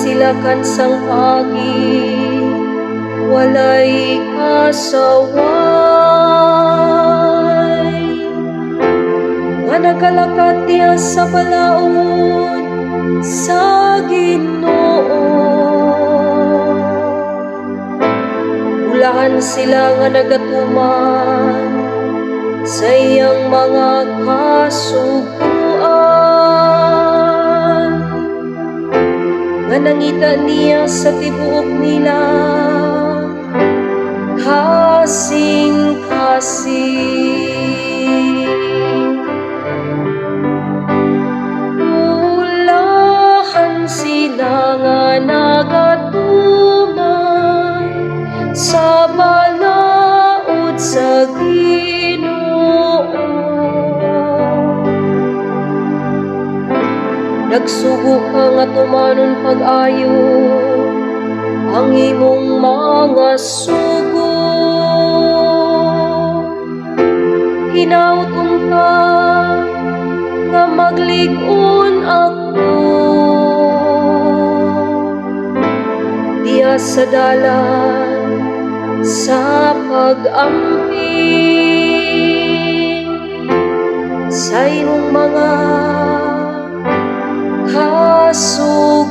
Sila kansang agi, walay kasaway, nga nagalakat diha sa balaod sa Ginoo. Bulahan sila nga nagatuman sa iyang mga kasuguan, nga nangita niya sa tibuok nila kasing-kasing. Bulahan sila nga nagatuman sa balaod sa Ginoo. Nagsugo ka nga tumanon pag-ayo ang imong mga sugo. Hinaut unta nga maglig-on ako diha sa dalan sa pag-amping sa imong mga kasuguan.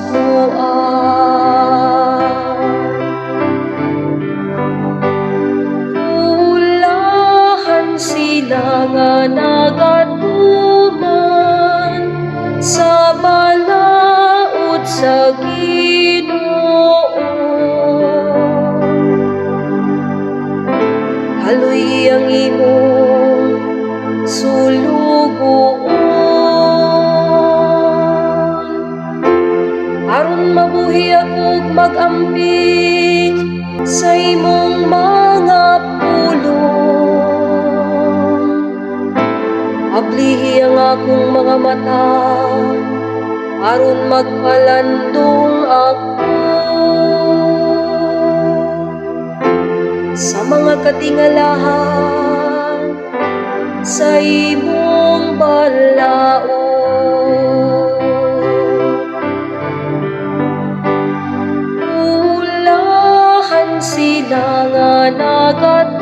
Bulahan sila nga nagatuman sa balaod sa Ginoo. Kaluy-i ang imong sulugoon aron mabuhi ako ug mag-amping sa imong mga pulong. Ablihi ang akong mga mata aron magpalandong ako sa mga katingalahan sa imong balaod. Bulahan sila nga nagatuman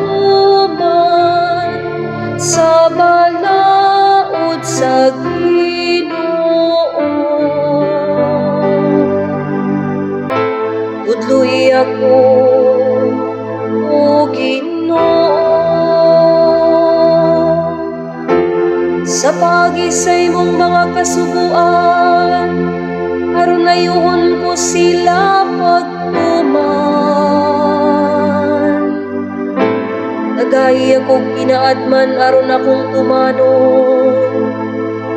sa balaod sa Ginoo. Tudloi ako, o Ginoo, sa pagi sa imong mga kasuguan aron ayuhon ko sila pagtuman. Tagai ako kinaadman aron akong tumanon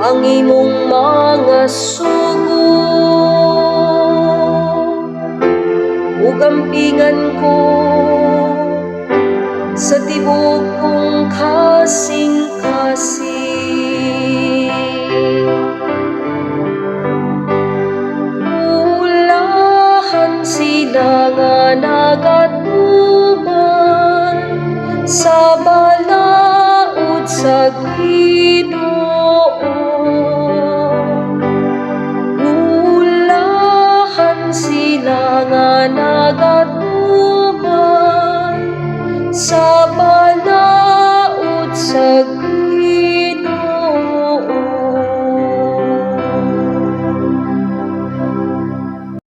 ang imong mga sugo. Ug ampingan ko sa tibuok kong kasing-kasing. Bulahan sila nga nagatuman sa balaod sa Ginoo.